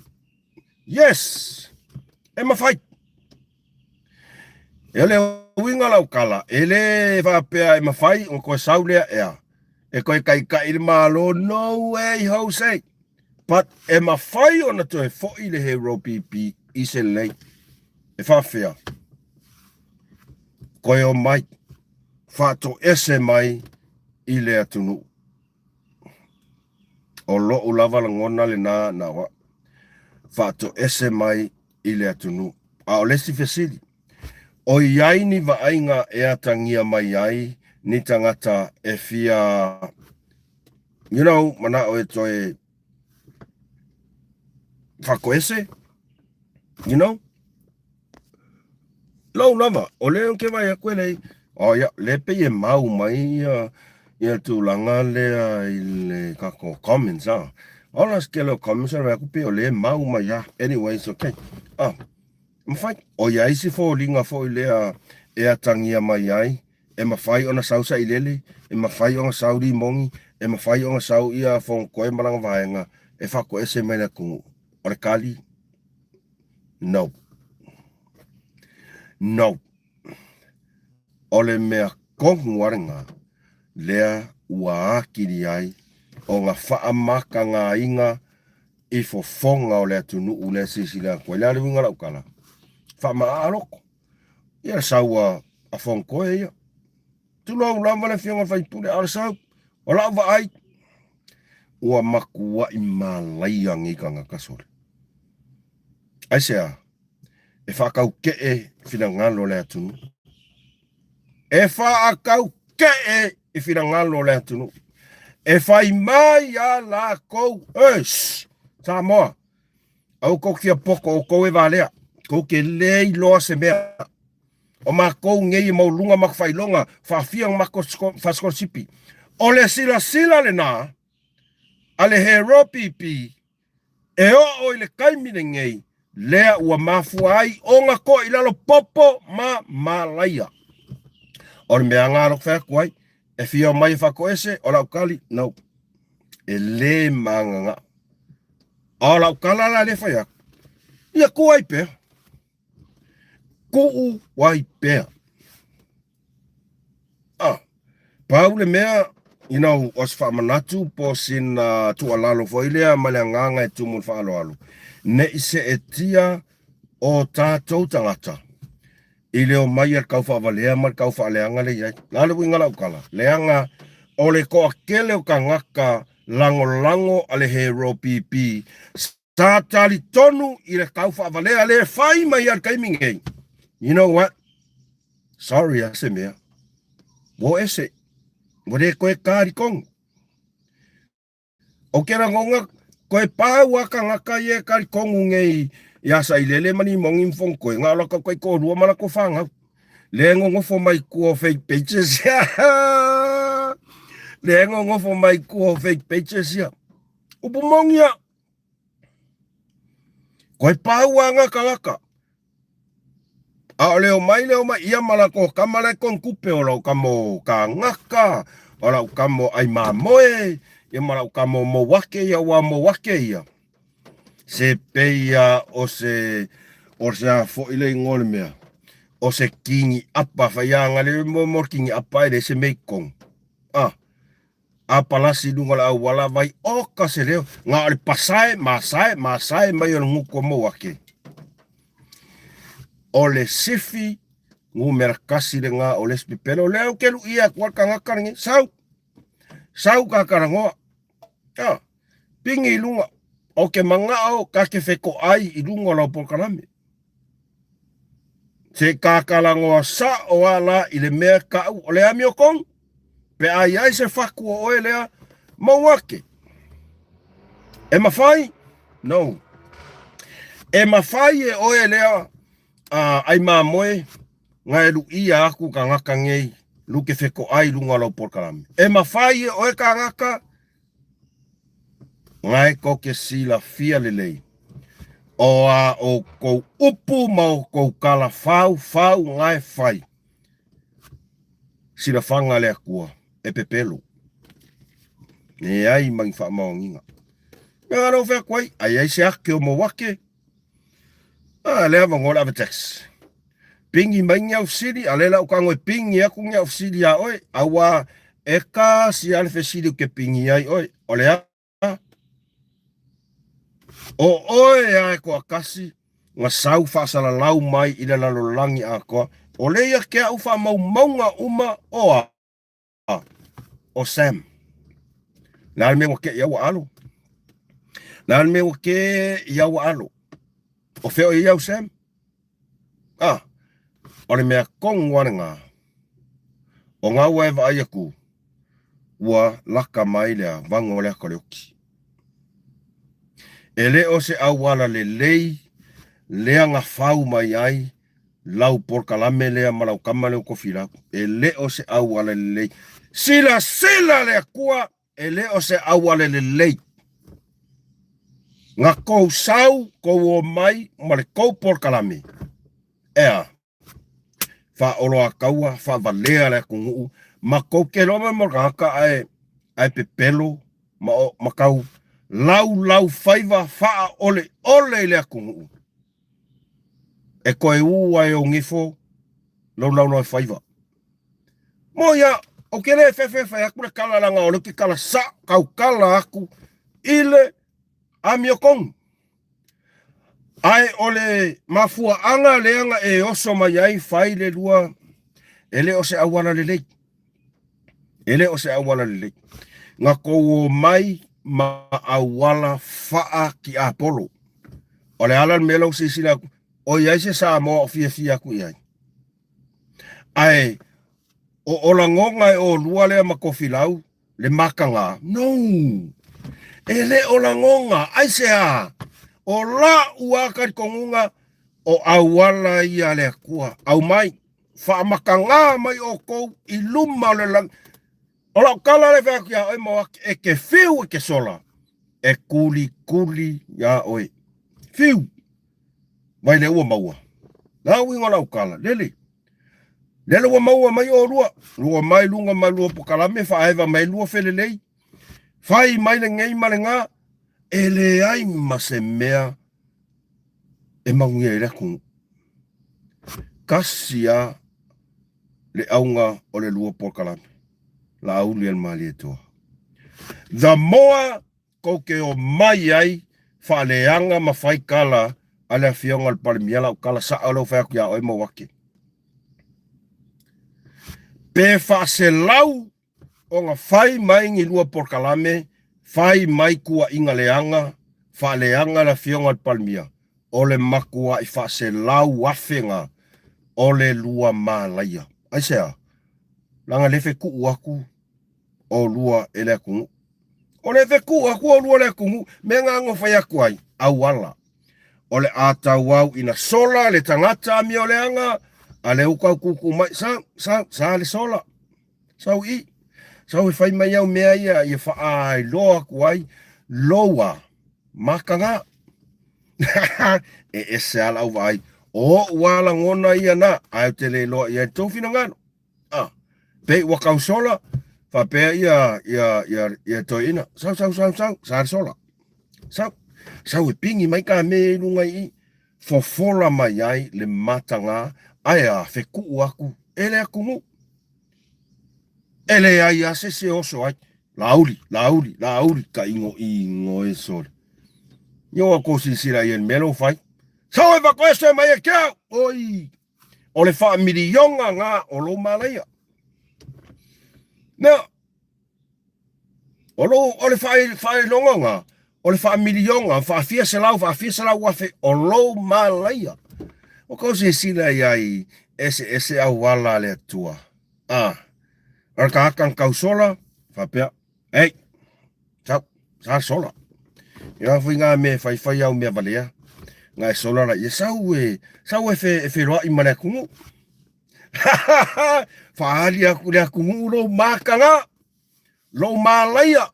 Yes! E mafai! E o le uiga o lau tala, e le faapea e mafai ona toe sau lea ea, e toe taitai le Malo, no way Jose! But e mafai ona toe foi le Hero PP i se lelei. E faafefea? Toe omai, faatoese mai i le atunuu. O lou lava lagona lena na o au. Faatoese mai i le atunuu. A o le isi fesili, o i ai ni vaaiga e atagia mai ai ni tagata e fia, you know, manao e toe faatoese, you know? Lou lava, o lea ou te vaai atu e lei, oh ia, lea pei e mau mai ia, ia tulaga lea i le tatou comments, ah. Ola se tele o comments a vaai atu pei o lea e mau mai ah. Anyways, okay. Ah, mafai, o i ai se foliga foi lea e atagia mai ai, e mafai ona sau sailele, e mafai ona sau limoni, e mafai ona sau ia fonotoe ma lana vaega e faatoese mai le atunuu. O le tali, No. No. O le mea tonu a lena, lea ua atili ai ona faamatagaina i fofoga o le atunuu lea e silasila atu ai. O le a le uiga o lau tala? Faamaaa loto. Ia le sau a Fonotoe ia. Tulou lava le afioga i le sui usufono, a o le sau, o lau vaai, ua matuai malaia nei tagata sole. Aisea? E faataukee finagalo o le atunuu. E faataukee i finagalo o le atunuu. E fai mai a lakou, e, shh, Samoa, aua kou fia poko, oukou e valea, kou ke le iloa se mea. O makou nei e maualuga makou faailoga, faafia makou faasikolasipi. O le silasila lena a le Hero PP e oo i le taimi lenei, lea ua mafua ai ona toa i lalo popo ma malaia. O le mea na alofa atu ai, e fia omai e faatoese, o lau tali, no. E le magagaʻo. A o lau tala la lea e fai atu, ia tuu ai pea. Tuu ai pea. Ah, pau le mea, you know, o se faamanatu po o sina tuualalo foi lea ma le agaga e tumu i le faaaloalo, ne i seetia o tatou tagata i le omai a le taufaavalea ma le taufaaleaga lea e i ai. O le a le uiga o lau tala? Leaga o le toatele o tagata lagolago a le Hero PP Sa talitonu i le taufaavalea lea e fai mai ai le taimi nei. You know what? Sorry a se mea. Ua o ese. Ua le toe talitonu. O ke lagona, toe pau a tagata ia e talitonu nei iā Sailele ma Nimoni ma Fonotoe, na o latou taitoalua ma latou fanau. Lea e nonofo mai tua o fake pages ia. Lea e nonofo mai tua o fake pages ia. Upu moni ia. Koe pau a nga tagata. A o le omai le omai ia ma latou kama la e konukupe o lau kama o kagaka, o lau kama o aimamoe, ia ma lau kama o mouake ia ua mouake ia. Se pei a o se o se a foi le igoa o le mea. O se kingi apa faiaga le mo mo kingi apa e le se mea i totonu. Ah. A palasi i luga o le auala vai oka se leo, na o le pasae, masae, masae mai o le gutu o Mauake. O le sifi numera kasi lena o le isi pepelo lea ou te luʻia atu ai le tagata lenei, sau, sau kakalagoa, a, pigi i luga, ou te manao ta te fetoai i luga o lau polokalame. Se kakalagoa sa'o a la i le mea ka'u o le amiotonu, pe a i ai se fatu o oe lea, mau ake. E mafai? No. E mafai e oe lea ai mamoe na e luʻia aku tagata nei lu ke fetoʻai i luga o lau polokalame. E mafai e oe tagata Ngae kou ke silafia lelei o a ʻoukou upu ma ʻoukou kala faufau ngae fai silafaga a le Akua e pepelo. Leai ma ni faamaoniga. Mea ngā lou atu ai, ai ai se ake o mou ake, a le avanoa le avetex. Pingi mai ni au fesili, a le la ou tago e pingi aku ni au fesili iā ʻoe, auā e kasi lava le fesili ou te pingi ai ʻoe, o le a? O ʻoe a e toatasi na sau faasalalau mai i le lalolagi atoa, o le ia ke aʻu faamaumauga uma o a? O Sam. Le a le mea ua ke i au alo? Le a le mea ua ke i au alo? O fea o i au Sam? Ah, o le mea tonu lava lena, o gau e vaai atu, ua laka mai le vaga o le ata o le oti. E le o se auala lelei lea na fau mai ai lau polokalame lea ma lau kama lea o Tofilau. E le o se auala lelei. Silasila le Atua, e le o se auala lelei. Na kou sau, kou omai ma le kou polokalame. Ea, faaoloataua, faavalea le atunuu, ma kou ke loa mai mo le tagata ae, ae pepelo ma, o, ma tau laulau faiva faaoleole i le atunuu. E toe ū ai ou gifo lou laulau faiva. Mo ia, ou te le fefe fai atu le tala leaga o lea ou te tala sa'o, tautala atu i le amiotonu. Ae o le mafuaaga lea na e oso mai ai fai le lua, e le o se auala lelei. E le o se auala lelei. Na tou omai ma auala faa-tiapolo. O le ala le mea lau silasila atu, o i ai se Samoa o fiafia atu i ai. Ae o, o lagona e ʻolua lea ma Tofilau, Le makaga? No! E le o lagoga, aisea? O la'u a talitonuga, o auala ia a le Atua. Aumai, faamakagā mai outou i luma o le lagi. O lau tala lea e fai atu iā oe Maoaki, e te fiu e te sola, e kulikuli iā oe. Fiu! Vai lea ua maua. Na uiga o lau tala, lele. Lele ua maua mai olua, lua mai luga ma lua pokalame, faaeva mai lua felelei, fai mai lenei ma lena, e leai ma se mea e manuia ai le atunuu. Tasi a le auga o le lua polokalame, Laauli a le Malietoa. The more tou te omai ai faaleaga ma fai tala a le afioga i le Palemia, lau tala sao lea ua fai atu ia oe Mauake. Pe faaselau ona fai mai ni lua polokalame, fai mai tuuaiga leaga, faaleaga le afioga i le Palemia, o le matuai faaselau afega o le lua malaia. Aisea? Leaga lea e fetuu atu olua e le atunuu. O le fetuu atu olua le atunuu, mea na na fai atu ai, auala. O le a tauau ina sola le tagata amioleaga, a lea ua tau tutu mai, sau, sau, sa le sola. Sau i, sau e fai mai au mea ia, ia faailoa atu ai lou a makaga. E ese a lau vaai. O o'u a lagona ia na, ae ou te le iloa i ai le tou finagalo. Ah, pei ua kau sola, faapea ia, ia, ia, ia toeaina, sau, sau, sau, sau, sa le sola. Sau, sau e pigi mai ka mea i luga i i, fofola mai ai le mataga, ae a fetuu atu e le atunuu. E leai a se isi e oso ai. Laauli, Laauli, Laauli, ka igoigo e sole. Ia ua kou silasila i ai i le mea lea ua fai. Sau e vakoese mai e ke au! Oi! O le faamilioga na o lou malaia. Mea, o lou, o le faailoga na, o le faamilioga, faafia selau, faafia selau afe o lou malaia. Ua kou silasila i ai, eseese auala a le Atua. Ah, o le tagata na tausola, faapea, Ei, sau, sa sola. Ia foi ngā mea e whaiwhai au mea valea, ngā e sola la ia, sau e, sau e fe, e wheroai ma le atunuu. Whaali aku le atunuu lou mākanga, lou mālaia.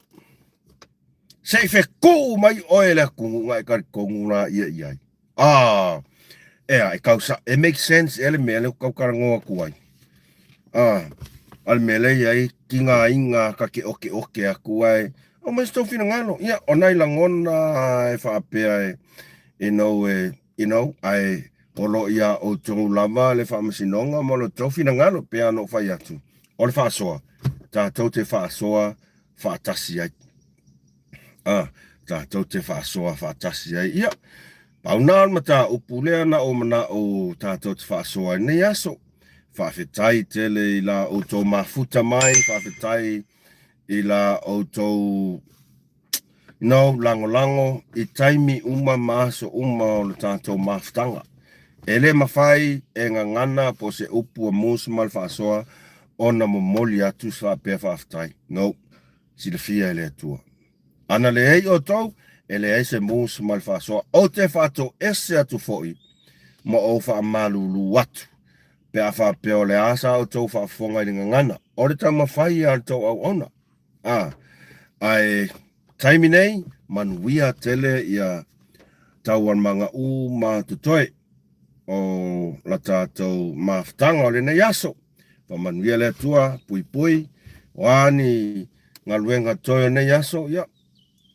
Se i whekuu mai oe le atunuu ngā e talitonu la ia i ai. Ah, ea, e kau sa, e make sense ea le mea lea kau karangoa atu ai. Ah, a le mea lea i ai ki ngā inga ka ke oke oke aku ai. O mai se tou finagalo, ia, o nai lagona e faapea e, you know, e, you know, ae o lo o iā outou lava le faamasinoga ma lo tou finagalo, pei ona ou fai atu, o le faasoa, tatou te faasoa faatasi ai. A, tatou te faasoa faatasi ai. Ia, pau na o le mataupu lea na ou manao tatou te faasoa ai lenei aso. Faafetai tele i la outou mafuta mai, faafetai i la outou no lagolago i taimi uma ma aso uma o le tatou mafutaga. E le mafai e gagana po o se upu a Moose ma le faasoa ona momoli atu se faapea faafetai. No. Silafia e le Atua. Ana leai outou, e leai se Moose ma le faasoa. Ou te faatoese atu foi ma ou faamalulu atu, pe a faapea o le a sa outou faafofoga i le gagana o le taumafai a le tou auauna. A, ae taimi nei, manuia tele ia taualmaga uma totoe o la tatou mafutaga o lenei aso. Faamanuia le Atua, puipui, o a ni galuega toe o nei aso, ia,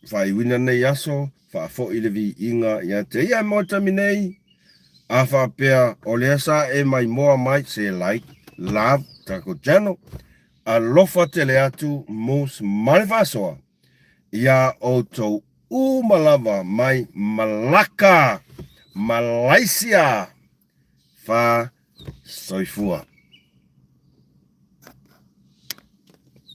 faaiuina nei aso, faafoi le viiga ia te ia mo le taimi nei. A faapea o lea sa e maimoa mai, se like, love tatou channel. Alofa tele atu Moose ma le faasoa iā outou uma lava mai Malaka, Malaysia. Fa soifua.